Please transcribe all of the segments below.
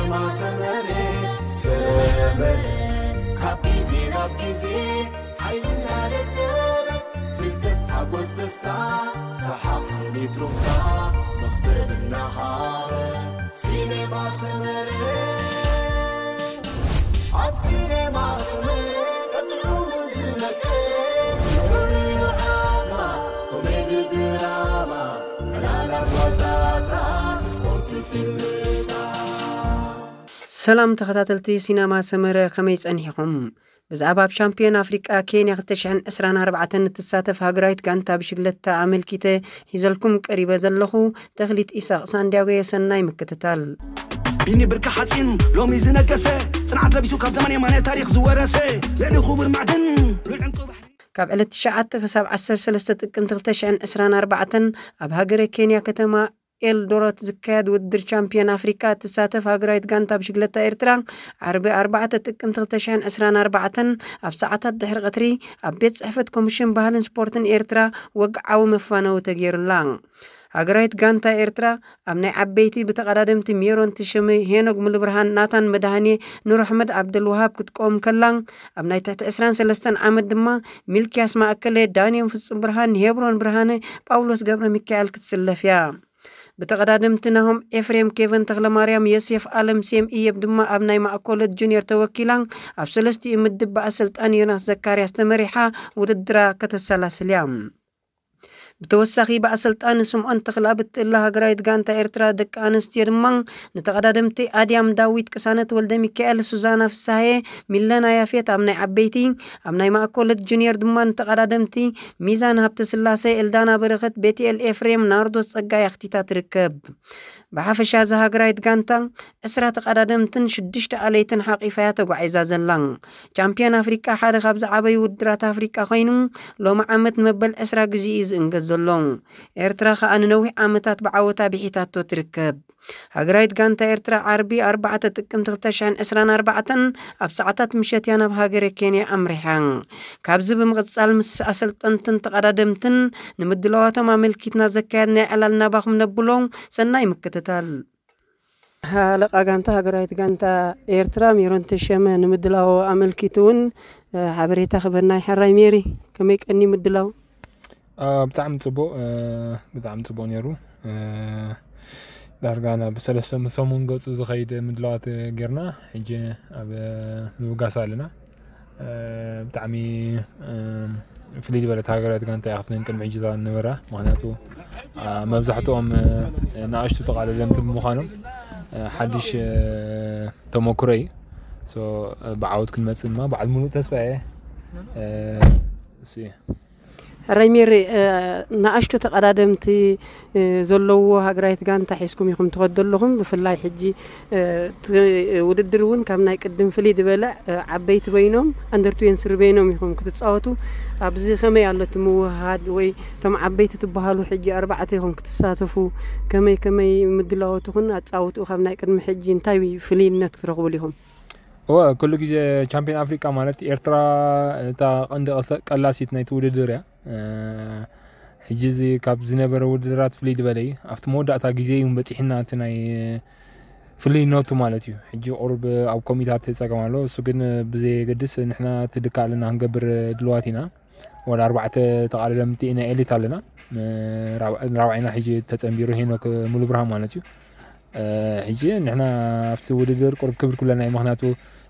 ሰመረ ሰመረ ካብ ግዜ ናብ ግዜ ሓይልና ደደበ ፍልጠት ሓጎስ ደስታ ሰሓቕ ስኒት ሩፍታ መኽሰብ እናሃበ ሲኔማ ሰመረ ኣብ ሲኔማ ሰመረ ቀጥዑ ዝነቀ ዝኽሪ ዓማ ኮሜዲ ድራማ ዕላላት ዋዛታት ስፖርት ፊልምታት ሰላም ተኸታተልቲ ሲነማ ሰመረ ከመይ ጸኒሕኹም? ብዛዕባ ኣብ ሻምፒዮን ኣፍሪቃ ኬንያ ክልተ ሽሕን ዕስራን ኣርባዕተን እትሳተፍ ሃገራዊት ጋንታ ብሽግለታ ኣመልኪተ ሒዘልኩም ቀሪበ ዘለኹ ተኽሊት ኢሳቕ ሳንዲያጎ። የሰናይ ምክትታል። ቢኒ ብርኪ ሓፂን ሎሚ ዝነገሰ ፅንዓት ለቢሱ ካብ ዘመን የማነ ታሪክ ዝወረሰ ልዕሊ ክቡር ማዕድን ሉል ዕንቁ ባሕሪ ካብ ዕለት ትሽዓተ ክሳብ ዓሰርተ ሰለስተ ጥቅምቲ ክልተ ሽሕን ዕስራን ኣርባዕተን ኣብ ሃገረ ኬንያ ከተማ ኤልዶረት ዝካየድ ውድድር ቻምፒዮን ኣፍሪካ እትሳተፍ ሃገራዊት ጋንታ ብሽግለታ ኤርትራ ዓርቢ ኣርባዕተ ጥቅምቲ ክልተ ሽሕን ዕስራን ኣርባዕተን ኣብ ሰዓታት ድሕሪ ቀትሪ ኣብ ቤት ጽሕፈት ኮሚሽን ባህልን ስፖርትን ኤርትራ ወግዓዊ መፋነዊ ተገይሩላ። ሃገራዊት ጋንታ ኤርትራ ኣብ ናይ ዓበይቲ ብተቐዳደምቲ ሜሮን ተሸመ፣ ሄኖግ ሙሉብርሃን፣ ናታን መድሃኔ፣ ኑር ኣሕመድ ዓብደልውሃብ ክትቆም ከላ፣ ኣብ ናይ ትሕቲ ዕስራን ሰለስተን ዓመት ድማ ሚልክያስ ማእከለ፣ ዳንኤል ፍጹም ብርሃን፣ ሄብሮን ብርሃነ፣ ጳውሎስ ገብረ ሚካኤል ክትስለፍ እያ። ብተቐዳደምቲ ናሆም ኤፍሬም፣ ኬቨን ተኽለማርያም፣ ዮሴፍ ኣለም፣ ሴም እየብ ድማ ኣብ ናይ ማእኮለት ጁኒየር ተወኪላ ኣብ ሰለስቲኡ ምድብ ብኣሰልጣኒ ዮናስ ዘካርያስ ተመሪሓ ውድድራ ከተሰላስል እያ። ብተወሳኺ ብኣሰልጣኒ ስምዖን ተኽለኣብ እትእለ ሃገራዊት ጋንታ ኤርትራ ደቂ ኣንስትዮ ድማ ንተቐዳደምቲ ኣድያም ዳዊት፣ ቅሳነት ወልደ ሚካኤል፣ ሱዛና ፍሳሃየ፣ ሚለና ያፌት ኣብ ናይ ዓበይቲ፣ ኣብ ናይ ማእኮለት ጁኒየር ድማ ንተቐዳደምቲ ሚዛን ሃብተስላሴ፣ ኤልዳና በረኸት፣ ቤትኤል ኤፍሬም፣ ናርዶስ ጸጋይ ኣኽቲታ ትርከብ። ብሓፈሻ እዛ ሃገራዊት ጋንታ ዕስራ ተቐዳደምትን ሽዱሽተ ኣለይትን ሓቒፋ እያ ተጓዒዛ ዘላ። ቻምፒዮን ኣፍሪቃ ሓደ ካብ ዝዓበዩ ውድድራት ኣፍሪቃ ኮይኑ፣ ሎሚ ዓመት ንመበል ዕስራ ግዜ እዩ ዝእንገድ ዘሎ። ኤርትራ ከኣ ንነዊሕ ዓመታት ብዓወታ ብሒታቶ ትርከብ። ሃገራዊት ጋንታ ኤርትራ ዓርቢ ኣርባዕተ ጥቅምቲ ክልተ ሽሕን ዕስራን ኣርባዕተን ኣብ ሰዓታት ምሸት እያ ናብ ሃገረ ኬንያ ኣምሪሓ። ካብዚ ብምቕጻል ምስ ኣሰልጠንትን ተቐዳደምትን ንምድላዋቶም ኣመልኪትና ዘካየድናዮ ዕላል ናባኹም ነብሎ። ሰናይ ምክትታል። ሃለቃ ጋንታ ሃገራዊት ጋንታ ኤርትራ ሜሮን ተሸመ ንምድላው ኣመልኪቱ እውን፣ እ፣ ሓበሬታ ክበና እዩ። ሕራይ ሜሪ፣ ከመይ ቀኒ ምድላው? አ፣ ብጣዕሚ ጽቡቕ፣ እ፣ ብጣዕሚ ጽቡቕ ነይሩ። እ፣ ዳርጋ ናብ ሰለስተ ሰሙን ገጹ ዝኸይድ ምድላዋት ጌርና፣ ሕጂ ኣብ ምብጋስ ኣለና። እ፣ ብጣዕሚ፣ እ፣ ፍልይ ዝበለት ሃገራዊት ጋንታ እያ ካብተን ቅድሚ ሕጂ ዝነበራ። ምኽንያቱ፣ አ፣ መብዛሕትኦም፣ እ፣ ንኣሽቱ ተቓለለምቲ ብምዃኖም፣ እ፣ ሓድሽ፣ እ፣ ተመኩሮ እዩ። ሶ፣ እ፣ ብዓወት ክንመጽእ ድማ በዓል ሙሉእ ተስፋ እየ። እ፣ እሱ እዩ። ሕራይ ሜሪ፣ እ፣ ንኣሽቱ ተቐዳደምቲ፣ እ፣ ዘለዎ ሃገራዊት ጋንታ ሒዝኩም ኢኹም ትኸዱ ዘለኹም። ብፍላይ ሕጂ፣ እ፣ እቲ ውድድር እውን ካብ ናይ ቅድም ፍልይ ዝበለ፣ እ፣ ዓበይቲ በይኖም፣ ኣንደር ትዌንቲ ስሪ በይኖም ኢኹም ክትጻወቱ። ኣብዚ ከመይ ኣሎ እቲ ምውህሃድ? ወይ እቶም ዓበይቲ ትበሃሉ ሕጂ ኣርባዕተ ኢኹም ክትሳተፉ፣ ከመይ ከመይ ምድላዎትኹን ኣጻውትኡ ካብ ናይ ቅድሚ ሕጂ እንታይ ፍልይነት ክትረኽቡሉ ኢኹም? እወ፣ ኩሉ ግዜ ቻምፒዮን ኣፍሪቃ ማለት ኤርትራ እታ ቀንዲ ቀሰ-፣ ቀላሲት ናይቲ ውድድር እያ። እ፣ ሕጂ እዚ ካብ ዝነበረ ውድድራት ፍልይ ዝበለ እዩ። ኣብቲ መወዳእታ ግዜ እዩ በጺሕና እቲ ናይ ፍልይነቱ ማለት እዩ። ሕጂ ቁሩብ ኣብ ኮሚታት ጸገም ኣሎ። እሱ ግን ብዘየገድስ ንሕና እቲ ድካ ኣለና ክንገብር ድልዋት ኢና። ወላ ኣርባዕተ ተቓለምቲ ኢና ኤሊት ኣለና። እ፣ ራብ-፣ ራብዓይና ሕጂ ተጸንቢሩ ሄኖክ ሙሉብርሃን ማለት እዩ። እ፣ ሕጂ ንሕና ኣብቲ ውድድር ቁሩብ ክብር ክብለና እዩ። ምኽንያቱ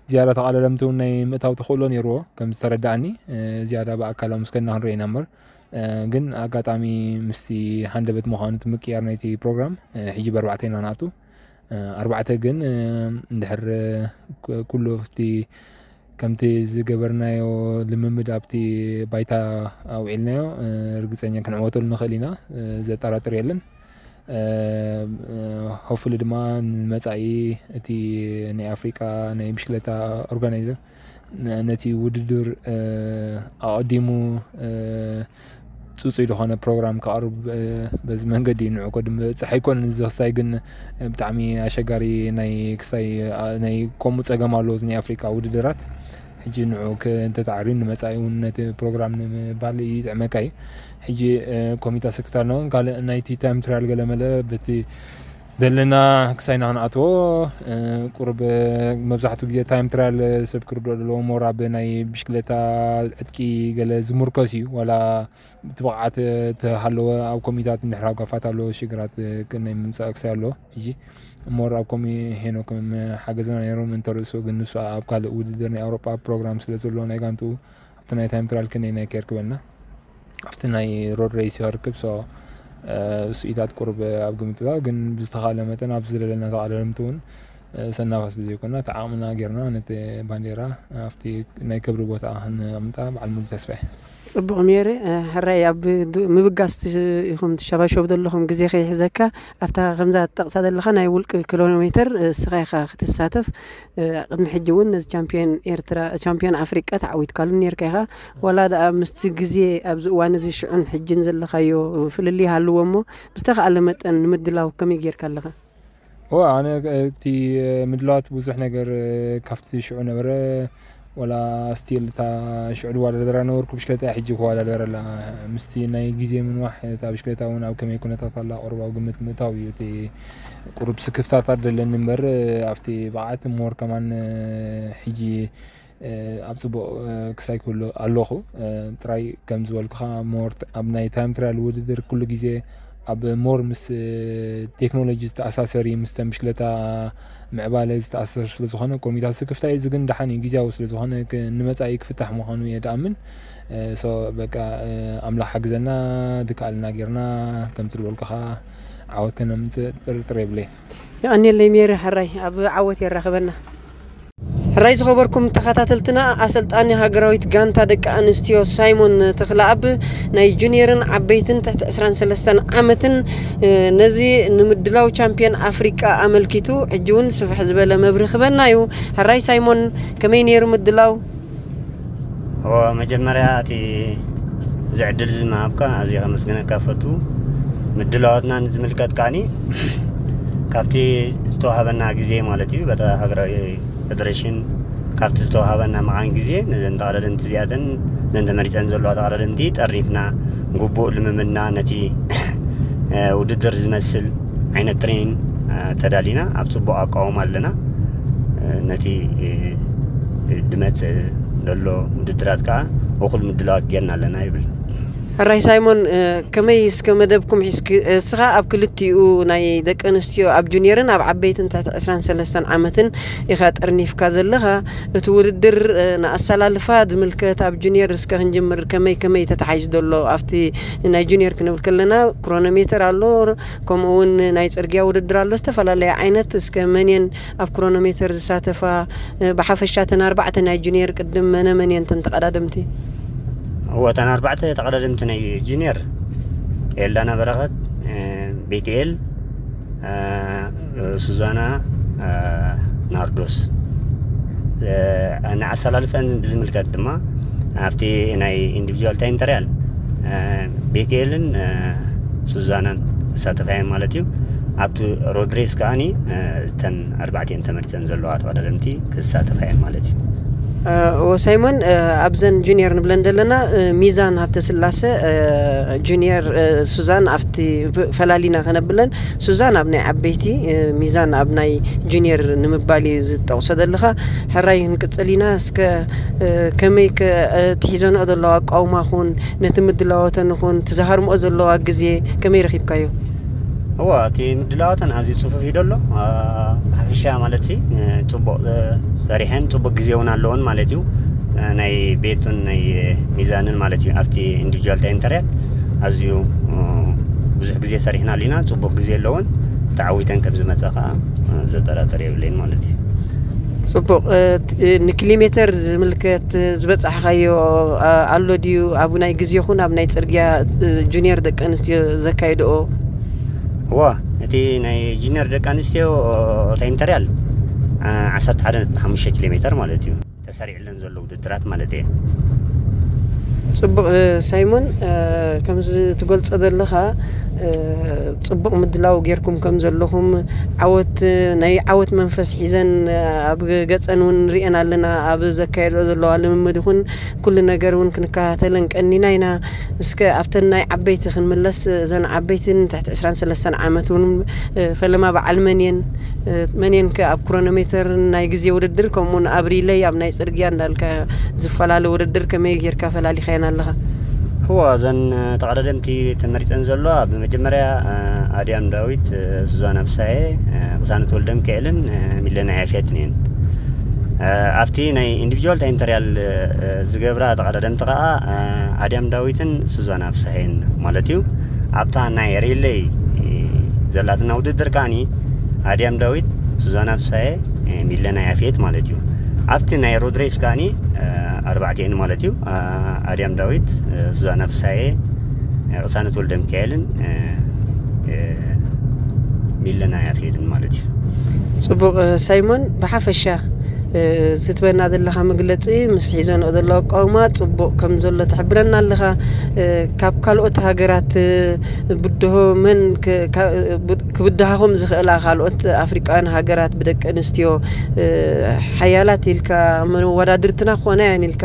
ዝያዳ ተቓለምቲ እውን ናይ ምእታው ተኽእሎ ነይርዎ ከም ዝተረዳእኒ። እ፣ ዝያዳ ብኣካላዊ ምስ ከድና ክንርኢ ኢና እምበር። እ፣ ግን ኣጋጣሚ ምስቲ ሃንደበት ምዃኑ እቲ ምቅያር ናይቲ ፕሮግራም፣ እ፣ ሕጂ ብኣርባዕተ ኢና ንኣቱ። እ፣ ኣርባዕተ ግን፣ እ፣ እንድሕር፣ እ፣ ኩ-፣ ኩሉ እቲ ከምቲ ዝገበርናዮ ልምምድ ኣብቲ ባይታ ኣውዒልናዮ፣ እ፣ ርግጸኛ ክንዕወተሉ ንኽእል ኢና፣ እ፣ ዘጠራጥር የለን። እ፣ እ፣ ሆፕፉሊ ድማ ንመጻኢ እቲ ናይ ኣፍሪቃ ናይ ብሽክለታ ኦርጋናይዘር ነ-፣ ነቲ ውድድር፣ እ፣ ኣቐዲሙ፣ እ፣ ጽጹይ ዝኾነ ፕሮግራም ከቕርብ፣ እ፣ በዚ መንገዲ ንዑ ከድምጽሕ ኣይኮነን። እዚ ክስታይ ግን ብጣዕሚ ኣሸጋሪ ናይ ክስታይ፣ ኣ፣ ናይ ከምኡ ጸገም ኣለዎ እዚ ናይ ኣፍሪቃ ውድድራት። ሕጂ ንዑ ከ-፣ እንተተዓርዩ ንመጻኢ እውን ነቲ ፕሮግራም ንምባል ይጥዕመካ እዩ። ሕጂ፣ እ፣ ኮሚታ ሰክታል ነው ካልእ ናይቲ ታይም ትራያል ገለመለ በቲ ዘለና ክሳይና ክንኣትዎ ቁርብ መብዛሕትኡ ግዜ ታይም ትራያል ሰብ ክርድኦ ዘለዎ ሞር ኣብ ናይ ብሽክለታ ዕጥቂ ገለ ዝምርኮስ እዩ። ዋላ እቲ ብቕዓት ተሃለወ ኣብ ኮሚታት እንድሕር ጋፋት ኣለዎ ሽግራት ናይ ምምፃእ ክሳይ ኣለዎ። ሕጂ ሞር ኣብ ኮሚ ሄኖ ከም ሓገዘና ነይሮም እንተርእሱ ግን ንሱ ኣብ ካልእ ውድድር ናይ ኣውሮጳ ፕሮግራም ስለ ዘለዎ ናይ ጋንትኡ ኣብቲ ናይ ታይም ትራያል ክንደይ ናይ ከይር ክበልና ኣብቲ ናይ ሮድ ሬስ ይኸርክብ ሶ ስኢታት ቁርብ ኣብ ግምት ባ ግን ብዝተኻለ መጠን ኣብ ዝደለና ተቓዳደምቲ እውን ሰናፋ ስለ ዘይኮና እቲ ዓቕምና ጌርና ነቲ ባንዴራ ኣብቲ ናይ ክብሪ ቦታ ክንኣምጣ በዓል ሙሉ ተስፋ እየ። ጽቡቕ ሜሪ። ሕራይ ኣብ ምብጋስ ኢኹም ትሸባሸቡ ዘለኹም ግዜ ከይሕዘካ ኣብታ ከምዛ ትጠቕሳ ዘለኻ ናይ ውልቂ ኪሎ ሜትር እስኻ ኢኻ ክትሳተፍ። ቅድሚ ሕጂ እውን ነዚ ቻምፒዮን ኤርትራ ቻምፒዮን ኣፍሪቃ ተዓዊትካሉ ነርካ ኢኻ። ዋላ ደኣ ምስቲ ግዜ ኣብዚ እዋን እዚ ሽዑን ሕጅን ዘለኻዮ ፍልልይ ሃልዎ እሞ ብዝተኻእለ መጠን ንምድላው ከመይ ጌርካ ኣለኻ? ኦ ኣነ እቲ ምድላዋት ብዙሕ ነገር ካብቲ ሽዑ ነበረ። ወላ ስቲል እታ ሽዑ ዝዋዳደራ ነበርኩ ብሽክለታ ሕጂ ክዋዳደረላ ምስቲ ናይ ግዜ ምንዋሕ እታ ብሽክለታ እውን ኣብ ከመይ ኩነታት ኣላ ቁርብ ኣብ ግምት ምእታው እዩ እቲ ቁርብ ስክፍታት ኣለኒ እምበር ኣብቲ ብዓት ሞር ከማን ሕጂ ኣብ ፅቡቅ ክሳይ ክብሎ ኣለኹ። ጥራይ ከም ዝበልኩኻ ሞር ኣብ ናይ ታይም ትራያል ውድድር ኩሉ ግዜ ኣብ ሞር ምስ ቴክኖሎጂ ዝተኣሳሰር እዩ፣ ምስ ተምሽክለታ ምዕባለ ዝተኣሳሰር ስለ ዝኾነ ኮሚታት ስክፍታ እዩ። እዚ ግን ደሓን እዩ፣ ግዜያዊ ስለ ዝኾነ ክ- ንመጻኢ ክፍታሕ ምዃኑ እየ ደኣምን። ሶ በቃ ኣምላኽ ሓግዘና ድከኣልና ጌርና ከምቲ ዝበልኩኻ ዓወት ከነምጽእ ጥርጥር የብለይ። የቐንየለይ ሜሪ ሕራይ ኣብ ዓወት የራኽበና። ሕራይ ዝኸበርኩም ተኸታተልትና ኣሰልጣኒ ሃገራዊት ጋንታ ደቂ ኣንስትዮ ሳይሞን ተኽለኣብ ናይ ጁኒየርን ዓበይትን ትሕቲ ዕስራን ሰለስተን ዓመትን ነዚ ንምድላው ቻምፒዮን ኣፍሪቃ ኣመልኪቱ ሕጂ እውን ስፍሕ ዝበለ መብርህ ክበና እዩ። ሕራይ ሳይሞን ከመይ ነይሩ ምድላው? እዎ መጀመርያ እቲ እዚ ዕድል እዚ ምሃብካ ኣዝየ ከመስግነካ ፈቱ። ምድላዋትና ንዝምልከት ከዓኒ ካብቲ ዝተዋሃበና ግዜ ማለት እዩ በታ ሃገራዊ ፌደሬሽን ካብቲ ዝተዋሃበና መቓን ግዜ ነዘን ተቐዳደምቲ እዚኣተን እዘን ተመሪፀን ዘለዋ ተቐዳደምቲ ጠርኒፍና ግቡእ ልምምድና ነቲ ውድድር ዝመስል ዓይነት ትሬኒን ተዳሊና ኣብ ፅቡቅ ኣቃውማ ኣለና። ነቲ ድመፅእ ዘሎ ውድድራት ከዓ እኩል ምድላዋት ጌርና ኣለና ይብል። ሕራይ ሳይሞን ከመይ እስከ መደብኩም ሒዝክ እስኻ ኣብ ክልቲኡ ናይ ደቂ ኣንስትዮ ኣብ ጁኒየርን ኣብ ዓበይትን ትሕቲ ዕስራን ሰለስተን ዓመትን ኢኻ ጠርኒፍካ ዘለኻ። እቲ ውድድር ንኣሰላልፋ ዝምልከት ኣብ ጁኒየር እስከ ክንጅምር ከመይ ከመይ ተተሓይዙ ዘሎ ኣብቲ ናይ ጁኒየር ክንብል ከለና ክሮኖሜተር ኣሎ፣ ከምኡ እውን ናይ ፅርግያ ውድድር ኣሎ፣ ዝተፈላለየ ዓይነት እስከ መን እየን ኣብ ክሮኖሜተር ዝሳተፋ? ብሓፈሻ እተን ኣርባዕተ ናይ ጁኒየር ቅድም መነ መን እየን እተን ተቐዳደምቲ? እወ እተን ኣርባዕተ ተቐዳደምቲ ናይ ጁኒየር ኤልዳና በረኸት፣ ቤትኤል፣ ሱዛና፣ ናርዶስ ንኣሰላልፈን ብዝምልከት ድማ ኣብቲ ናይ ኢንዲቪጁዋል ታይም ተሪያል ቤትኤልን ሱዛናን ዝሳተፋ እየን ማለት እዩ። ኣብቲ ሮድሬስ ከዓኒ እተን ኣርባዕቲኤን ተመሪፀን ዘለዋ ተቐዳደምቲ ክሳተፋ እየን ማለት እዩ። ዎ ሳይሞን ኣብዘን ጁኒየር ንብለን ዘለና ሚዛን ሃብተስላሰ ጁኒየር ሱዛን ኣብቲ ፈላሊና ከነብለን ሱዛን ኣብ ናይ ዓበይቲ ሚዛን ኣብ ናይ ጁኒየር ንምባል እዩ ዝጠቕሶ ዘለኻ። ሕራይ ክንቅፅል ኢና እስከ ከመይ ትሒዘንኦ ዘለዋ ኣቃውማ ኹን ነቲ ምድላወተን ኹን ትዝሃርምኦ ዘለዋ ግዜ ከመይ ረኺብካዮ? እዋ እቲ ምድላዋተን ኣዝዩ ፅፉፍ እዩ ደሎ። ብሓፈሻ ማለት ሲ ፅቡቅ ሰሪሐን ፅቡቅ ግዜ እውን ኣለውን ማለት እዩ። ናይ ቤቱን ናይ ሚዛንን ማለት እዩ ኣብቲ ኢንዲቪጁዋል ታይም ተሪያል ኣዝዩ ብዙሕ ግዜ ሰሪሕናሉ ኢና። ፅቡቅ ግዜ ኣለውን ተዓዊተን ከም ዝመፃ ከዓ ዘጠራጠር የብለይን ማለት እዩ። ፅቡቅ። ንኪሊሜተር ዝምልከት ዝበፃሕካዮ ኣሎ ድዩ ኣብ ናይ ግዜ ኹን ኣብ ናይ ፅርግያ ጁኒየር ደቂ ኣንስትዮ ዘካይድኦ? እዋ እቲ ናይ ጁኒየር ደቂ ኣንስትዮ ታይም ተሪያል ዓሰርተ ሓደ ነጥቢ ሓሙሽተ ኪሎ ሜተር ማለት እዩ ተሰሪዕለን ዘሎ ውድድራት ማለት እየ። ጽቡቕ ሳይሞን፣ ከምዚ ትገልጾ ዘለኻ ጽቡቕ ምድላው ጌርኩም ከም ዘለኹም፣ ዓወት፣ ናይ ዓወት መንፈስ ሒዘን ኣብ ገጸን እውን ንሪአን ኣለና። ኣብ ዘካየድኦ ዘለዋ ልምምድ ይኹን ኩሉ ነገር እውን ክንከታተለን ቀኒና ኢና። እስከ ኣብተን ናይ ዓበይቲ ክንምለስ፣ እዘን ዓበይትን ትሕቲ ዕስራን ሰለስተን ዓመት እውን ፈለማ በዓል መን እየን፣ መን እየን ከ ኣብ ክሮኖሜተር ናይ ግዜ ውድድር ከምኡውን ኣብ ሪለይ ኣብ ናይ ጽርግያ እንዳልካ ዝፈላለ ውድድር ከመይ ጌርካ ፈላሊኻየን ኣለኻ? እዋ፣ እዘን ተቐዳደምቲ ተመሪጸን ዘለዋ ብመጀመርያ ኣድያም ዳዊት፣ ሱዛና ፍሳሄ፣ ቅሳነት ወልደ ሚካኤልን ሚለና ያፌትን እየን። ኣብቲ ናይ ኢንዲቪጁዋል ታይም ተርያል ዝገብራ ተቐዳደምቲ ከኣ ኣድያም ዳዊትን ሱዛና ፍሳሄን ማለት እዩ። ኣብታ ናይ ሪለይ ዘላትና ውድድር ከኣኒ ኣድያም ዳዊት፣ ሱዛና ፍሳሄ፣ ሚለና ያፌት ማለት እዩ። ኣብቲ ናይ ሮድሬስ ከኣኒ ኣርባዕቲኤን ማለት እዩ። ኣድያም ዳዊት፣ ሱዛና ፍሳሄ፣ ቅሳነት ወልደ ሚካኤልን ሚለና ያፌትን ማለት እዩ። ጽቡቕ ሳይሞን፣ ብሓፈሻ ዝትበና ዘለኻ መግለጺ ምስ ሒዞንኦ ዘለዋ ኣቃውማ ጽቡቕ ከም ዘሎ ትሕብረና ኣለኻ። ካብ ካልኦት ሃገራት ብድሆ መን ክብድሃኹም ዝኽእላ ካልኦት ኣፍሪቃውያን ሃገራት ብደቂ ኣንስትዮ ሓያላት ኢልካ፣ መወዳድርትና ክኾና እየን ኢልካ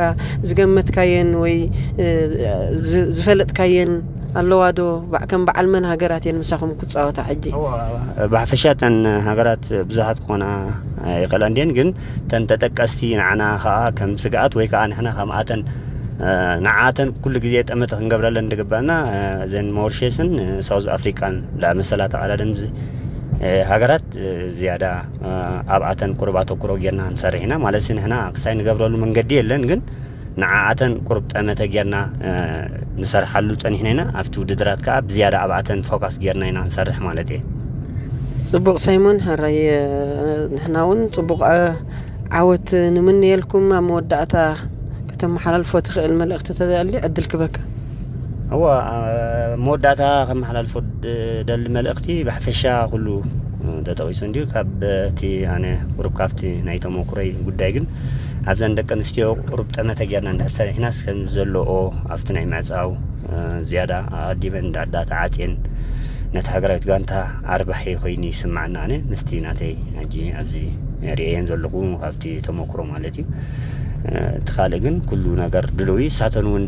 ዝገመትካየን ወይ ዝፈለጥካየን ኣለዋ ዶ? ከም በዓል መን ሃገራት እየን ምሳኹም ክጻወታ ሕጂ? ብሓፈሻ እተን ሃገራት ብዙሓት ክኾና ይኽእላ እንድየን፣ ግን እተን ተጠቀስቲ ንዓና ከዓ ከም ስግኣት ወይ ከዓ ንሕና ከምኣተን ንዓተን ኩሉ ግዜ ጠመተ ክንገብረለን ዝግባና እዘን ሞሪሸስን ሳውዝ ኣፍሪቃን ዝኣመሰላ ተቐዳደምቲ ሃገራት ዝያዳ ኣብኣተን ቁሩብ ኣተኩሮ ጌርና ክንሰርሕ ኢና። ማለት ንሕና ክሳይ ንገብረሉ መንገዲ የለን፣ ግን ንዓኣተን ቁሩብ ጠመተ ጌርና ንሰርሓሉ ጸኒሕና ኢና። ኣብቲ ውድድራት ከኣ ብዝያዳ ኣብኣተን ፎካስ ጌርና ኢና ክንሰርሕ ማለት እየ። ጽቡቕ ሳይሞን፣ ሕራይ ንሕና እውን ጽቡቕ ዓወት ንምንየልኩም። ኣብ መወዳእታ ከተመሓላልፎ ትኽእል መልእኽቲ ተደልዩ ዕድል ክበካ። እዋ፣ መወዳእታ ከመሓላልፎ ደሊ መልእኽቲ ብሓፈሻ ኩሉ ተጠቒሱ እንድዩ። ካብ እቲ ኣነ ቁሩብ ካብቲ ናይ ተመኩሮይ ጉዳይ ግን ኣብዘን ደቂ ኣንስትዮ ቁሩብ ጠመተ ጌርና እንድሕር ሰሪሕናስ ከም ዘለኦ ኣብቲ ናይ ምዕጻው ዝያዳ ኣቐዲመን እንዳዳ ተዓጽየን ነቲ ሃገራዊት ጋንታ ኣርባሒ ኮይኑ ይስማዓና። ኣነ ምስቲ ናተይ ሕጂ ኣብዚ ርእየን ዘለኹ ካብቲ ተመኩሮ ማለት እዩ። እቲ ካልእ ግን ኩሉ ነገር ድልው እዩ። ንሳተን እውን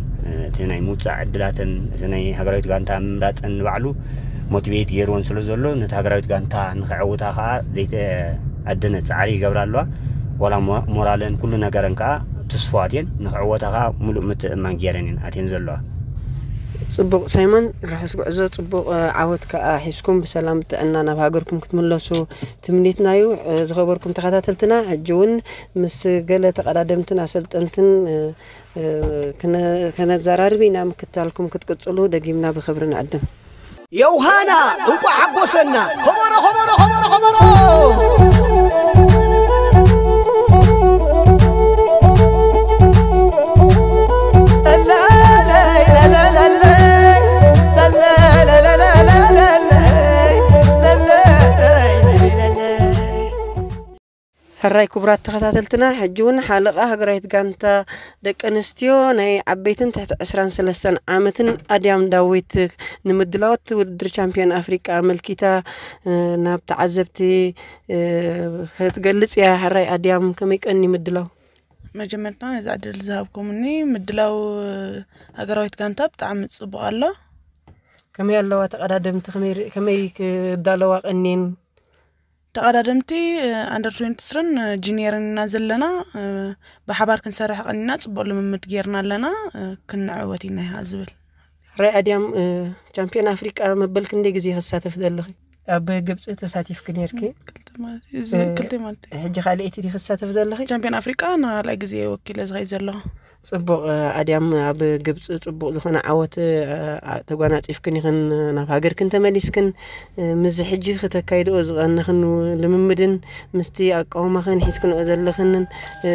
እቲ ናይ ምውጻእ ዕድላተን እቲ ናይ ሃገራዊት ጋንታ ምምራጸን ንባዕሉ ሞቲቬት ገይርወን ስለ ዘሎ ነቲ ሃገራዊት ጋንታ ንኽዕውታ ከዓ ዘይተኣደነ ጻዕሪ ይገብራ ኣለዋ። ዋላ ሞራለን ኩሉ ነገረን ከዓ ትስፉዋት እየን። ንኽዕወታ ከዓ ሙሉእ ምትእምማን ገይረን እየን ኣትየን ዘለዋ። ጽቡቕ ሳይሞን፣ ርሑስ ጉዕዞ፣ ጽቡቕ ዓወት ከዓ ሒዝኩም ብሰላም ጥዕና ናብ ሃገርኩም ክትምለሱ ትምኒትና እዩ። ዝኸበርኩም ተኸታተልትና፣ ሕጂ እውን ምስ ገለ ተቐዳደምትን ኣሰልጠንትን ከነዘራርብ ኢና። ምክታልኩም ክትቅጽሉ ደጊምና ብኽብሪ ንዕድም። ዮሃና፣ እንቋዕ ሓጎሰና። ከበሮ፣ ከበሮ፣ ከበሮ፣ ከበሮ። ሕራይ ክቡራት ተኸታተልትና፣ ሕጂ እውን ሓለቓ ሃገራዊት ጋንታ ደቂ ኣንስትዮ ናይ ዓበይትን ትሕቲ ዕስራን ሰለስተን ዓመትን ኣድያም ዳዊት ንምድላዋት ውድድር ቻምፒዮን ኣፍሪቃ ኣመልኪታ ናብ ተዓዘብቲ ክትገልጽ እያ። ሕራይ ኣድያም፣ ከመይ ቀኒ ምድላው? መጀመርታ ነዚ ዕድል ዝሃብኩምኒ፣ ምድላው ሃገራዊት ጋንታ ብጣዕሚ ጽቡቕ ኣሎ። ከመይ ኣለዋ ተቐዳደምቲ? ከመይ ክዳለዋ ቀኒን? ተቐዳደምቲ ኣንደር ትዌንቲ ስርን ጂኒየርን ኢና ዘለና። ብሓባር ክንሰርሕ ቀኒና፣ ጽቡቕ ልምምድ ጌርና ኣለና። ክንዕወት ኢና ኢኻ ዝብል። ራይ ኣድያም፣ ቻምፒዮን ኣፍሪቃ መበል ክንደይ ግዜ ክሳተፍ ዘለኺ? ኣብ ግብፂ ተሳቲፍኪ ነርኪ። ክልተ ማለት እዩ። እዚ እ፣ ክልተ ማለት እዩ። ሕጂ ካልኣይቲ ዲኺ ክሳተፍ ዘለኺ? ቻምፒዮን ኣፍሪቃ ንኻልኣይ ግዜ ወኪለ ዝኸይድ ዘለኹ። ጽቡቕ፣ ኣድያም ኣብ ግብፂ ጽቡቕ ዝኾነ ዓወት፣ እ፣ ተጓናጺፍክን ኢኽን፣ ናብ ሃገርክን ተመሊስክን፣ እ፣ ምስዚ ሕጂ ክተካይድኦ ዝቐነኽን ልምምድን ምስቲ ኣቃውማኽን ሒዝክንኦ ዘለኽንን፣ እ፣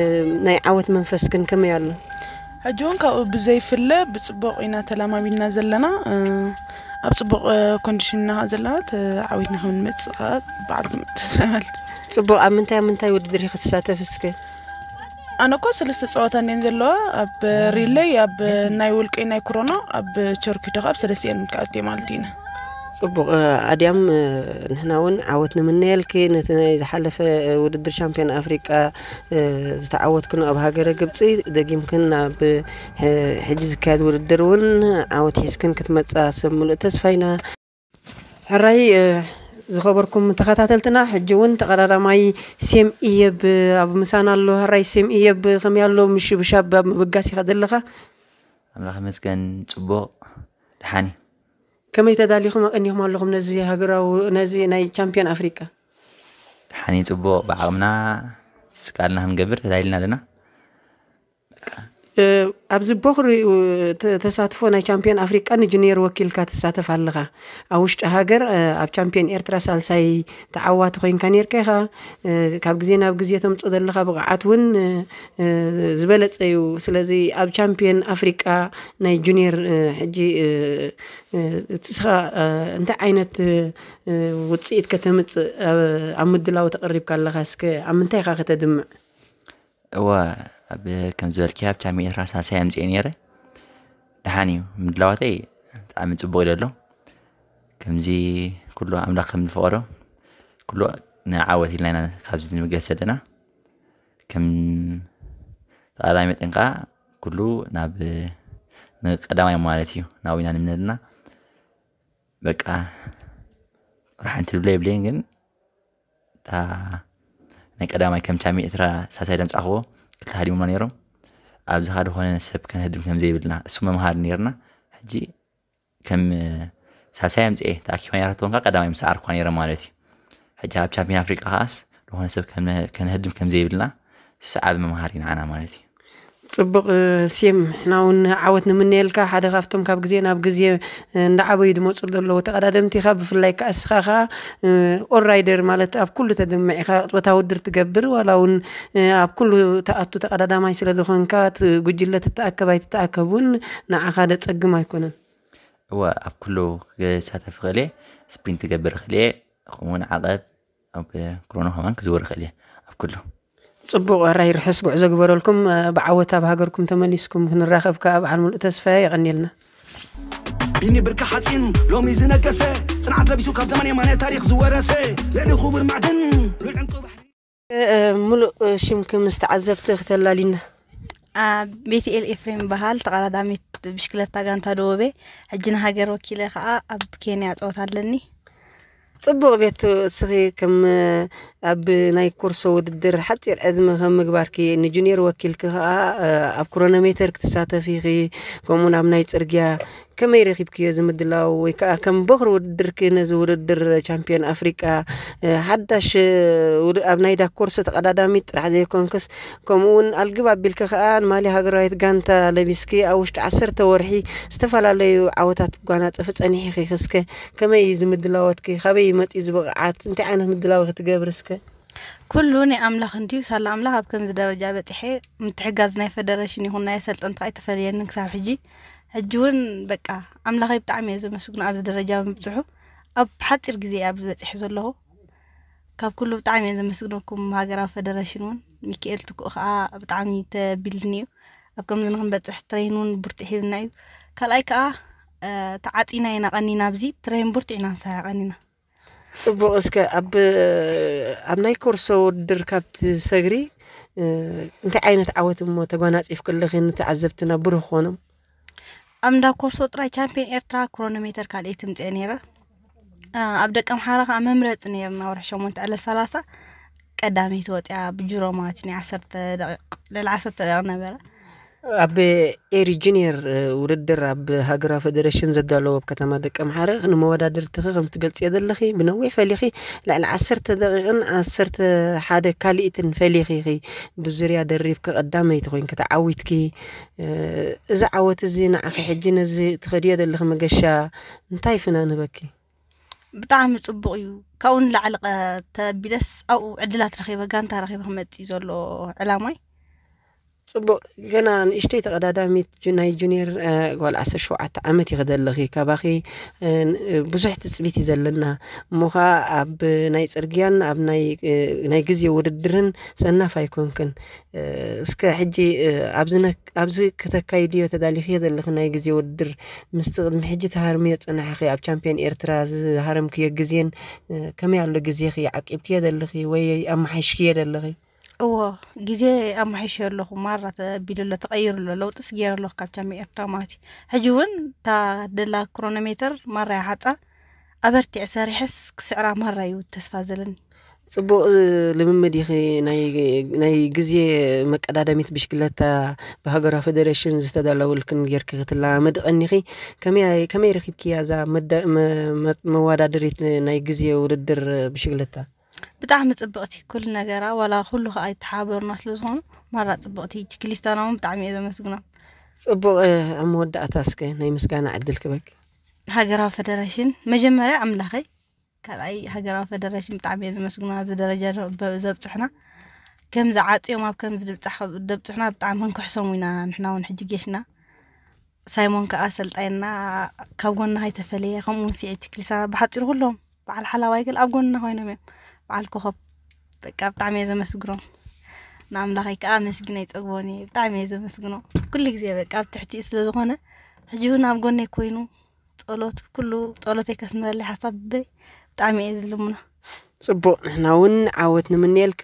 ናይ ዓወት መንፈስክን ከመይ ኣሎ? ሕጂ እውን ካብኡ ብዘይፍለ ብጽቡቕ ኢና ተለማሚድና ዘለና። እ፣ ኣብ ጽቡቕ፣ እ፣ ኮንዲሽን ኢና ዘለና። ተ-፣ ዓዊትና ከም ንመጽእ ከኣ ባዕልኩም ተስፋ ማለት እዩ። ጽቡቕ፣ ኣብ ምንታይ ኣብ ምንታይ ውድድር ኢኺ ትሳተፍ እስከ? ኣነ እኮ ሰለስተ ፀዋታ እኔን ዘለዋ፣ ኣብ ሪለይ፣ ኣብ ናይ ውልቀይ ናይ ክሮኖ፣ ኣብ ቸርኪቶ ካብ ሰለስቲኤን ክኣትዮ ማለት ኢና። ጽቡቕ። ኣድያም፣ ንሕና እውን ዓወት ንምነየልኪ። ነቲ ናይ ዝሓለፈ ውድድር ሻምፒዮን ኣፍሪቃ ዝተዓወትክን ኣብ ሃገረ ግብጺ፣ ደጊምክን ናብ ሕጂ ዝካየድ ውድድር እውን ዓወት ሒዝክን ክትመጻ ሰብ ምሉእ ተስፋ ኢና። ሕራይ ዝኸበርኩም ተኸታተልትና፣ ሕጂ እውን ተቐዳዳማይ ሴም እየብ ኣብ ምሳና ኣሎ። ሕራይ ሴም እየብ፣ ከመይ ኣሎ? ምሽብሻብ ኣብ ምብጋስ ኢኻ ዘለኻ? ኣምላኽ ይመስገን፣ ጽቡቕ፣ ደሓን እዩ። ከመይ ተዳሊኹም ኣቐኒኹም ኣለኹም ነዚ ሃገራዊ፣ ነዚ ናይ ቻምፒዮን ኣፍሪቃ? ደሓን እዩ፣ ጽቡቕ፣ ብዓቕምና ስቃልና ክንገብር ተዳሊና ኣለና። ኣብዚ ቦኽሪ ተሳትፎ ናይ ቻምፒዮን ኣፍሪቃ ንጁኒየር ወኪልካ ትሳተፍ ኣለኻ። ኣብ ውሽጢ ሃገር ኣብ ቻምፒዮን ኤርትራ ሳልሳይ ተዓዋቲ ኮይንካ ነርካ ኢኻ። ካብ ግዜ ናብ ግዜ ተምፅኦ ዘለኻ ብቕዓት እውን ዝበለፀ እዩ። ስለዚ ኣብ ቻምፒዮን ኣፍሪቃ ናይ ጁኒየር ሕጂ እስኻ እንታይ ዓይነት ውፅኢት ከተምፅእ ኣብ ምድላው ተቐሪብካ ኣለኻ? እስከ ኣብ ምንታይ ኢኻ ከተድምዕ? እወ፣ ኣብ ከም ዝበልክያ ኣብ ቻምፒዮን ኤርትራ ሳልሳይ ኣምጺኤ ነይረ። ደሓን እዩ፣ ምድላዋተይ ብጣዕሚ ጽቡቕ ኢሉ ኣሎ። ከምዚ ኩሉ ኣምላኽ ከም ዝፈቐዶ ኩሉ ንዓወት ኢልና ኢና ካብዚ ንምገስ ዘለና። ከም ተቐዳዳሚ መጠን ከኣ ኩሉ ናብ ንቀዳማይ ማለት እዩ ናብኡ ኢና ንምነ ዘለና። በቃ ጥራሕ ሓንቲ ዝብለ የብለይን፣ ግን እታ ናይ ቀዳማይ ከም ቻምፒዮን ኤርትራ ሳልሳይ ደምጻእክዎ ክልተ ሃዲሞምና ነይሮም። ኣብዚ ኸኣ ዝኾነ ሰብ ከነህድም ከም ዘይብልና እሱ መምሃሪ ነይርና። ሕጂ ከም ሳልሳይ ኣምጽኤ ተኣኪባ ነይራቶ፣ እንካ ቀዳማይ ምስ ዓርኳ ነይረ ማለት እዩ። ሕጂ ኣብ ቻምፒዮን ኣፍሪቃ ኸኣስ ዝኾነ ሰብ ከም-፣ ከነህድም ከም ዘይብልና እሱ ሰዓቢ መምሃሪ ንዓና ማለት እዩ። ጽቡቕ፣ ሴም፣ ንሕና እውን ዓወት ንምነየልካ። ሓደ ካብቶም ካብ ግዜ ናብ ግዜ እንዳዓበዩ ዝመጹ ዘለዉ ተቐዳደምቲ ኢኻ። ብፍላይ ከኣ እስኻ ኸኣ ኦል ራይደር ማለት ኣብ ኩሉ ተድምዕ ኢኻ። ጾታ ውድድር ትገብር፣ ዋላ እውን ኣብ ኩሉ ትኣቱ ተቐዳዳማይ ስለ ዝኾንካ፣ እቲ ጉጅለ ትተኣከብ ኣይትተኣከብ እውን ንዓኻ ደጸግም ኣይኮነን። እወ፣ ኣብ ኩሉ ክሳተፍ እኽእል እየ። ስፕሪንት ክገብር እኽእል እየ። ከምኡውን ዓቐብ ኣብ ክሮኖ ከማን ክዝውር እኽእል እየ። ኣብ ኩሉ። ጽቡቕ፣ ሕራይ ርሑስ ጉዕዞ ግበረልኩም። ብዓወት ኣብ ሃገርኩም ተመሊስኩም ክንራኸብ ከኣ በዓል ሙሉእ ተስፋ እየ። የቐንየልና። ቢኒ ብርኪ ሓፂን ሎሚ ዝነገሰ፣ ፅንዓት ለቢሱ ካብ ዘመን የማነ ታሪኽ ዝወረሰ፣ ልዕሊ ክቡር ማዕድን ሉል ዕንቁ ባሕሪ። እ፣ እ፣ ሙሉእ፣ እ፣ ሽምኪ ምስ ተዓዘብቲ ክተላሊና። አ፣ ቤትኤል ኤፍሬም በሃል፣ ተቐዳዳሚት ብሽክለታ ጋንታ ደወቤ። ሕጂ ንሃገር ወኪለ ከኣ ኣብ ኬንያ ጸወታ ኣለኒ። ጽቡቕ ቤት፣ እስኺ ከም ኣብ ናይ ኮርሶ ውድድር ሓጺር ዕድመ ከም ምግባርኪ ንጁኒየር ወኪልኪ ከኣ፣ እ፣ ኣብ ክሮኖሜተር ክትሳተፊ ኢኺ፣ ከምኡውን ኣብ ናይ ጽርግያ። ከመይ ረኺብክዮ እዚ ምድላው? ወይ ከኣ ከም ቦኽሪ ውድድርኪ ነዚ ውድድር ቻምፒዮን ኣፍሪቃ፣ እ፣ ሓዳሽ፣ እ፣ ውድ-፣ ኣብ ናይ ዳኮርሶ ተቐዳዳሚት ጥራሕ ዘይኮንክስ፣ ከምኡ እውን ኣልግብ ኣቢልኪ ከኣ ንማልያ ሃገራዊት ጋንታ ለቢስኪ ኣብ ውሽጢ ዓሰርተ ወርሒ ዝተፈላለዩ ዓወታት ትጓናጸፊ ጸኒሕኺ። እስከ ከመይ እዩ እዚ ምድላዋትኪ? ካበይ እዩ መጺኡ እዚ ብቕዓት? እንታይ ዓይነት ምድላው ኢኺ ትገብሪ እስከ? ኩሉ ናይ ኣምላኽ እንድዩ። ሳላ ኣምላኽ ኣብ ከምዚ ደረጃ በጺሐ፣ ምትሕጋዝ ናይ ፈደረሽን ይኹን ናይ ኣሰልጠንቲ ኣይተፈለየንን ክሳብ ሕጂ። ሕጂ እውን በቃ ኣምላኸይ ብጣዕሚ እየ ዘመስግኖ ኣብዚ ደረጃ ምብጽሑ። ኣብ ሓጺር ግዜ እየ ኣብዚ በጺሐ ዘለኹ። ካብ ኩሉ ብጣዕሚ እየ ዘመስግነኩም ሃገራዊ ፈደረሽን እውን። ሚካኤል ትኩእ ከኣ ብጣዕሚ ተቢልኒ እዩ። ኣብ ከምዚ ንኽንበጽሕ ትሬን እውን ብርቱዕ ሂብና እዩ። ካልኣይ ከኣ፣ እ፣ ተዓጺና ኢና ቀኒና ኣብዚ ትሬን ብርቱዕ ኢና ንሰርሕ ቀኒና። ጽቡቕ። እስከ ኣብ፣ ኣብ ናይ ኮርሶ ውድድር ካብ ትሰግሪ፣ እ፣ እንታይ ዓይነት ዓወት እሞ ተጓናጺፍኪ ኣለኺ ንተዓዘብትና ብሩህ ክኾኖም? ኣብ እንዳ ኮርሶ ጥራይ ቻምፒዮን ኤርትራ ክሮኖሜተር ካልኣይቲ ምጽኤ ነይረ። እ፣ ኣብ ደቀምሓረ ከኣ መምረጺ ነይርና ወርሒ ሸሞንተ ዕለት ሰላሳ ቀዳመይቲ ወጺኣ ብጅሮ ማለት እዩ። ናይ ዓሰርተ ደቂቕ፣ ልዕሊ ዓሰርተ ደቂቕ ነበረ። ኣብ ኤሪ ጁኒየር፣ እ፣ ውድድር ኣብ ሃገራዊ ፈደረሽን ዘዳለዎ ኣብ ከተማ ደቀምሓረ ንመወዳድርትኺ ከም ትገልጽዮ ዘለኺ ብነዊሕ ፈሊኺ ልዕሊ ዓሰርተ ደቂቕን ዓሰርተ ሓደ ካልኢትን ፈሊኺ ኢኺ ብዙርያ ደሪብኪ ቀዳመይቲ ኮይንኪ ተዓዊትኪ። እ፣ እዚ ዓወት እዚ ንዓኺ ሕጂ ነዚ ትኸድዮ ዘለኺ መገሻ እንታይ ፍናን ህበኪ? ብጣዕሚ ጽቡቕ እዩ። ካብኡ ንላዕሊ ቀ-፣ ተቢለስ ኣብኡ ዕድላት ረኺበ፣ ጋንታ ረኺበ ክመጽእ እዩ ዘሎ ዕላማይ። ጽቡቕ። ገና ንእሽተይ ተቐዳዳሚት ጁ- ናይ ጁኒየር ጓል ዓሰርተ ሸውዓተ ዓመት ኢኺ ዘለኺ። ካባኺ ብዙሕ ትጽቢት እዩ ዘለና። እሞ ኸኣ ኣብ ናይ ጽርግያን ኣብ ናይ ግዜ ውድድርን ሰናፍ ኣይኮንክን። እስከ ሕጂ ኣብዚ ከተካይድዮ ተዳሊኽዮ ዘለኺ ናይ ግዜ ውድድር፣ ምስቲ ቅድሚ ሕጂ ትሃርምዮ ዝጸናሕኺ ኣብ ቻምፕዮን ኤርትራ ዝሃረምክዮ ግዜን ከመይ ኣሎ ግዜኺ? ዓቂብክዮ ዘለኺ ወይ ኣመሓይሽክዮ ዘለኺ? እዎ፣ ግዜ ኣመሓይሸዮ ኣለኹ። ማራ ተቢሉ ኣሎ፣ ተቐይሩ ኣሎ፣ ለውጥስ ገይረ ኣለኹ ካብ ቻምፕዮን ኤርትራ ማለት እዩ። ሕጂ እውን እታ ደላ ክሮኖሜተር ማራ እያ ሓጻር፣ ኣበርቲዐ ሰሪሐስ ክስዕራ ማራ እዩ ተስፋ ዘለኒ። ጽቡቕ ልምምድ ኢኺ። ናይ ግዜ መቀዳደሚት ብሽክለታ ብሃገራዊ ፈደረሽን ዝተዳለወልክን ጌርኪ ክትለማመዲ ቀኒኺ። ከመይ ረኺብክያ እዛ መወዳደሪት ናይ ግዜ ውድድር ብሽክለታ? ብጣዕሚ ጽብቕቲ ኩሉ ነገራ ዋላ ኩሉ ከኣ ይተሓባበሩና ስለ ዝኾኑ ማራ ጽብቕቲ ችክሊስታና እውን ብጣዕሚ እየ ዘመስግኖም። ጽቡቕ ኣብ መወዳእታ እስከ ናይ ምስጋና ዕድል ክበኪ። ሃገራዊ ፈደረሽን መጀመርያ ኣምላኸይ ካልኣይ ሃገራዊ ፈደረሽን ብጣዕሚ እየ ዘመስግኖም ኣብዚ ደረጃ ዘብፅሑና ከምዚ ዓፅዮም ኣብ ከምዚ ደብፅሑና ብጣዕሚ ክንክሕሶም ኢና ንሕና እውን ሕጂ ጌሽና ሳይሞን ከዓ ኣሰልጣይና ካብ ጎና ከይተፈለየ ከምኡ እውን ስዒድ ችክሊሳና ብሓፂሩ ኩሎም በዓል ሓላዋይ ገል ኣብ ጎንና ኮይኖም እዮም። በዓል ኮኸብ በቃ ብጣዕሚ እየ ዘመስግኖም። ንኣምላኸይ ከዓ ኣመስጊነ ኣይፀግቦን እየ። ብጣዕሚ እየ ዘመስግኖ። ኩሉ ግዜ በቃ ኣብ ትሕቲኡ ስለ ዝኾነ ሕጂ እውን ኣብ ጎነይ ኮይኑ ጸሎት ኩሉ ጸሎተይ ከስምረለይ ሓሳብ ልበይ ብጣዕሚ እየ ዝልምኖ። ጽቡቕ ንሕና እውን ዓወት ንምንየልኪ።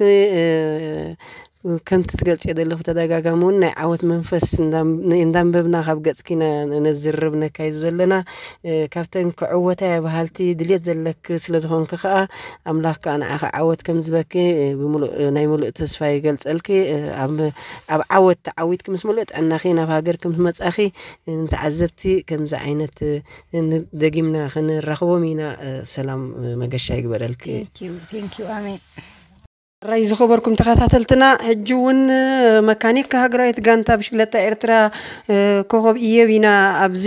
ከምቲ ትገልጽዮ ዘለኹ ተደጋጋሚ እውን ናይ ዓወት መንፈስ እንዳንበብና ካብ ገጽኪ ኢና ነዝርብ ነካይድ ዘለና። ካብተን ክዕወታ እየ በሃልቲ ድልየት ዘለኪ ስለ ዝኾንኪ ከኣ ኣምላኽ ከኣ ንዓኺ ዓወት ከም ዝበኪ ብምሉእ ናይ ምሉእ ተስፋ ይገልጸልኪ። ኣብ ዓወት ተዓዊትኪ ምስ ምሉእ ጥዕናኺ ናብ ሃገርኪ ምስ መጻኺ ንተዓዘብቲ ከምዚ ዓይነት ደጊምና ክንራኽቦም ኢና። ሰላም መገሻ ይግበረልኪ። ኣሜን። ራይ ዝኸበርኩም ተኸታተልትና፣ ሕጂ እውን መካኒክ ሃገራዊት ጋንታ ብሽክለታ ኤርትራ ኮኸብ እየብ ኢና ኣብዚ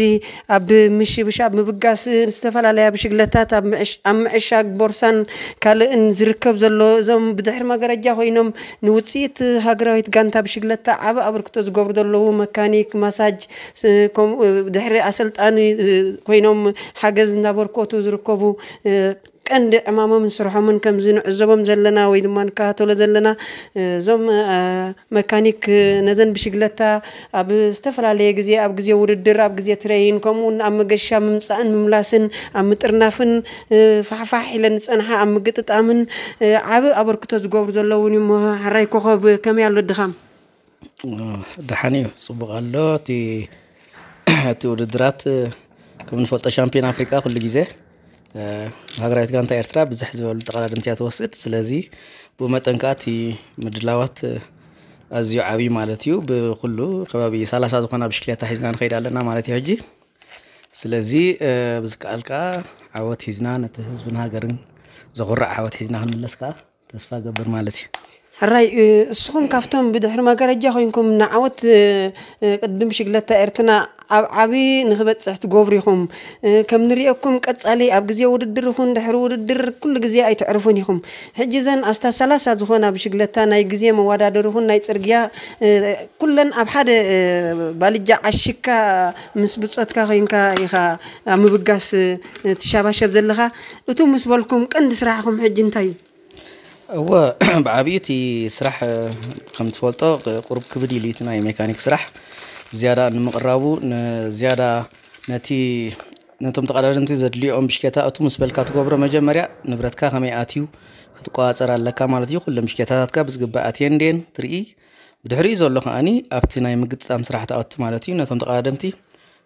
ኣብ ምሽብሻብ ምብጋስ ዝተፈላለያ ብሽግለታት ኣብ ምዕሻግ ቦርሳን ካልእን ዝርከብ ዘሎ እዞም ብድሕሪ መጋረጃ ኮይኖም ንውፅኢት ሃገራዊት ጋንታ ብሽግለታ ዓቢ ኣበርክቶ ዝገብሩ ዘለዉ መካኒክ፣ ማሳጅ፣ ድሕሪ ኣሰልጣኒ ኮይኖም ሓገዝ እናበርከቱ ዝርከቡ ቀንዲ ዕማሞምን ስርሖምን ከምዚ ንዕዘቦም ዘለና ወይ ድማ ንከታተሎ ዘለና እዞም መካኒክ ነዘን ብሽግለታ ኣብ ዝተፈላለየ ግዜ ኣብ ግዜ ውድድር ኣብ ግዜ ትረይን ከምኡ እውን ኣብ መገሻ ምምፃእን ምምላስን ኣብ ምጥርናፍን ፋሕፋሕ ኢለን ዝፀንሓ ኣብ ምግጥጣምን ዓብ ኣበርክቶ ዝገብሩ ዘለውን እዮም። ሕራይ ኮኸብ ከመይ ኣሎ ድኻም? ደሓን እዩ፣ ፅቡቕ ኣሎ። እቲ እቲ ውድድራት ከም ንፈልጦ ሻምፒዮን ኣፍሪቃ ኩሉ ግዜ ሃገራዊት ጋንታ ኤርትራ ብዝሕ ዝበሉ ተቐዳደምቲ እያ ትወስድ። ስለዚ ብኡ መጠን ከዓ እቲ ምድላዋት ኣዝዩ ዓብዩ ማለት እዩ። ብኩሉ ከባቢ ሰላሳ ዝኾና ብሽክሌታ ሒዝና ንኸይድ ኣለና ማለት እዩ ሕጂ። ስለዚ ብዝከኣል ከዓ ዓወት ሒዝና ነቲ ህዝብን ሃገርን ዘኹርዕ ዓወት ሒዝና ክንምለስ ከዓ ተስፋ ገብር ማለት እዩ። ሕራይ እስኹም ካብቶም ብድሕሪ መጋረጃ ኮይንኩም ንዓወት ቅድም ሽግለታ ኤርትና ኣብ ዓቢ ንክበፅሕ ትገብሩ ኢኹም። ከም ንሪኦኩም ቀፃሊ ኣብ ግዜ ውድድር ይኹን ድሕሪ ውድድር ኩሉ ግዜ ኣይትዕርፉን ኢኹም። ሕጂ ዘን ኣስታት ሰላሳ ዝኾና ብሽግለታ ናይ ግዜ መወዳደሪ ይኹን ናይ ፅርግያ ኩለን ኣብ ሓደ ባልጃ ዓሽካ ምስ ብፆትካ ኮይንካ ኢኻ ኣብ ምብጋስ ትሻባሸብ ዘለኻ። እቱ ምስ በልኩም ቀንዲ ስራሕኹም ሕጂ እንታይ እዩ? እወ ብዓብዩ እቲ ስራሕ ከም ትፈልጦ ቁሩብ ክብድ ኢሉ እቲ ናይ ሜካኒክ ስራሕ ብዝያዳ ንምቕራቡ ንዝያዳ ነቲ ነቶም ተቐዳደምቲ ዘድልዮም ብሽኬታ እቱ ምስ በልካ ትገብሮ መጀመርያ ንብረትካ ከመይ ኣትዩ ክትቆፃፀር ኣለካ ማለት እዩ። ኩሎም ብሽኬታታትካ ብዝግባእ ኣትየን ድየን ትርኢ። ብድሕሪኡ ዘሎ ከዓኒ ኣብቲ ናይ ምግጥጣም ስራሕ ትኣቱ ማለት እዩ። ነቶም ተቐዳደምቲ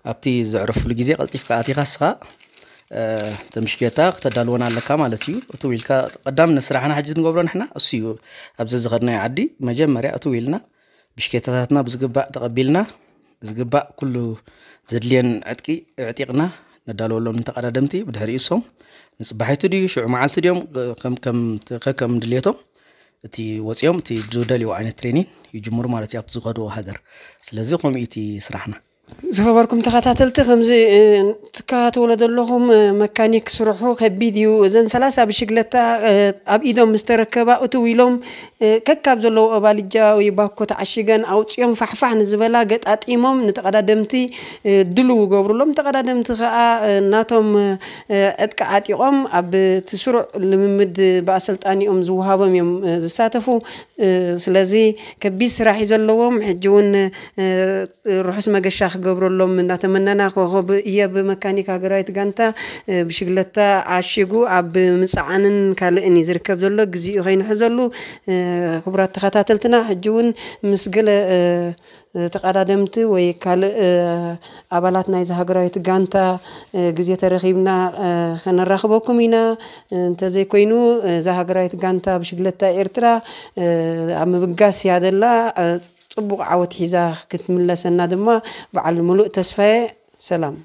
ኣብቲ ዘዕረፉሉ ግዜ ቀልጢፍካ ኣቲኻ እስኻ እተን ብሽኬታ ክተዳልወን ኣለካ ማለት እዩ። እትው ኢልካ ቀዳምነት ስራሕና ሕጂ ንገብሮ ንሕና እሱ እዩ። ኣብዚ ዝኸድናዮ ዓዲ መጀመርያ እትው ኢልና ብሽኬታታትና ብዝግባእ ተቐቢልና ብዝግባእ ኩሉ ዘድልየን ዕጥቂ ኣዕጢቕና ነዳልወሎም ንተቐዳደምቲ። ብድሕሪኡ እሶም ንፅባሒቱ ድዩ ሽዑ መዓልቲ ድዮም ከከም ድልየቶም እቲ ወፂኦም እቲ ዝደልይዎ ዓይነት ትሬኒን ይጅምሩ ማለት እዩ ኣብቲ ዝኸድዎ ሃገር። ስለዚ ከምኡ እዩ እቲ ስራሕና። ዝኸበርኩም ተኸታተልቲ፣ ከምዚ ትከታተሎ ዘለኹም መካኒክ ስርሑ ከቢድ እዩ። እዘን ሰላሳ ብሽግለታ ኣብ ኢዶም ምስ ተረከባ እትው ኢሎም ከካብ ዘለዎ ባልጃ ወይ ባኮ ተዓሽገን ኣውፅኦም ፋሕፋሕ ንዝበላ ገጣጢሞም ንተቐዳደምቲ ድልው ገብሩሎም። ተቐዳደምቲ ከዓ ናቶም ዕጥቂ ዓጢቖም ኣብ እቲ ስሩዕ ልምምድ ብኣሰልጣኒኦም ዝወሃቦም እዮም ዝሳተፉ። ስለዚ ከቢድ ስራሕ እዩ ዘለዎም። ሕጂ እውን ርሑስ መገሻ ክገብረሎም እናተመነና፣ ኮኸብ እየብ መካኒክ ሃገራዊት ጋንታ ብሽግለታ ዓሺጉ ኣብ ምፅዓንን ካልእን እዩ ዝርከብ ዘሎ። ግዜኡ ከይንሕዘሉ፣ ክቡራት ተኸታተልትና፣ ሕጂ እውን ምስ ገለ ተቐዳደምቲ ወይ ካልእ ኣባላት ናይዚ ሃገራዊት ጋንታ ግዜ ተረኺብና ከነራኽበኩም ኢና። እንተዘይኮይኑ፣ እዛ ሃገራዊት ጋንታ ብሽግለታ ኤርትራ ኣብ ምብጋስ እያ ዘላ። ጽቡቕ ዓወት ሒዛ ክትምለሰና ድማ በዓል ሙሉእ ተስፋየ። ሰላም።